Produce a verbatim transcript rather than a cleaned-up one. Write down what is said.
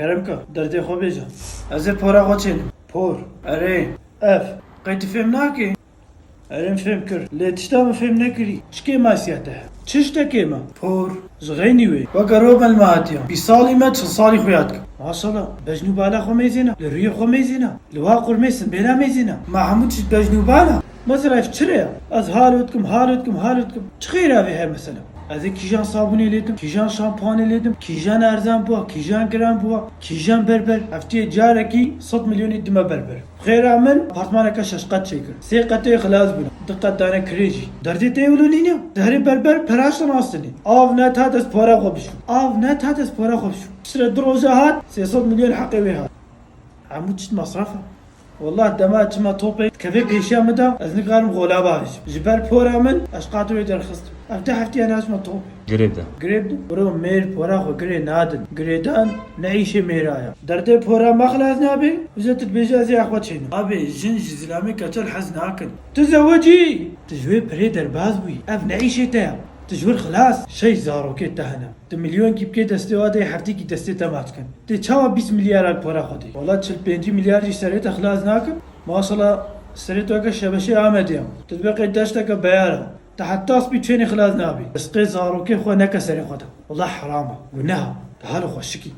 Kerem ke, derdê xwe bêje. Ez ê pora xwe çênim. Por. Erê. Ev. Qey tu fêm nakî? Erê, min fêm kir. Lê tişta min fêm nekirî. Çi kêmasiyete heye? Çi ji te kêm e? Por. Ji xeynî wê. Weke ro me li me hatiya. Bîst salî me, çil salî xuya dikim. Maşallah. Bejn û bala xwe mêzêna. Li rûyê xwe mêzêna. Li wa qurmê sinbêna mêzêna. Ma hemû tişt bejn û bala. Mesela ev çi rê ye? Ez halo dikim, halo dikim, halo dikim. Çi xêra vê heye mesela? Ez ê kîjan sabûnê lê dim, kîjan şampuanê lê dim, kîjan erzan bûwa, kîjan giran bûwa, kîjan berber. Heftiyê carekî sed milyonî dime berber. Xêra min apartmaneke şeş qet çêkir. Sê qetê xilas bûne. Du qet dane kirê jî. Derdê te wilo nîne. Te herê berber peraştan astinî. Av ne ta dest pora xwe bişû. Av ne ta dest pora xwe bişû. Piştre du roja hat, sê sed milyon heqê wê hat. Hemû tişt masraf e. Wallah dema çima topê, kevê pêşiya min de, ez nikarim xola bavêjim. Ji ber pora min, ez qat wê derxistim. Ev du heftiya naçime topê. Girê bide. Girê bide. Bro, mêr pora xwe girê nadin. Girêdan ne îşê mêra ye. Derdê pora me xilas nabe, wisa tu dibêjî ez ê xwe çênim. Abê, jin ji zilamê keçel hez nakin. Tu zewicî! Tu ji wê pirê derbaz bûyî. Ev ne îşê te ye. Tu ji wir xilas, şeş zarokê te hene. Tu milyonkî bikê destê wa dê, heftêkî destê te maç kin. Tê çawa bîst milyar al pora xwe dê? Wala çil pêncî milyar jî serê te xilas nakin. Maşallah, serê te weke şebeşê Amedê ya. Tu dibe qey deşteke beyar e. Te heta spî çênê xilas nabî. Rizqê zarokê xwe neke serê xwe de. Wala heram e. Guneh e. Te halo xwe şikî.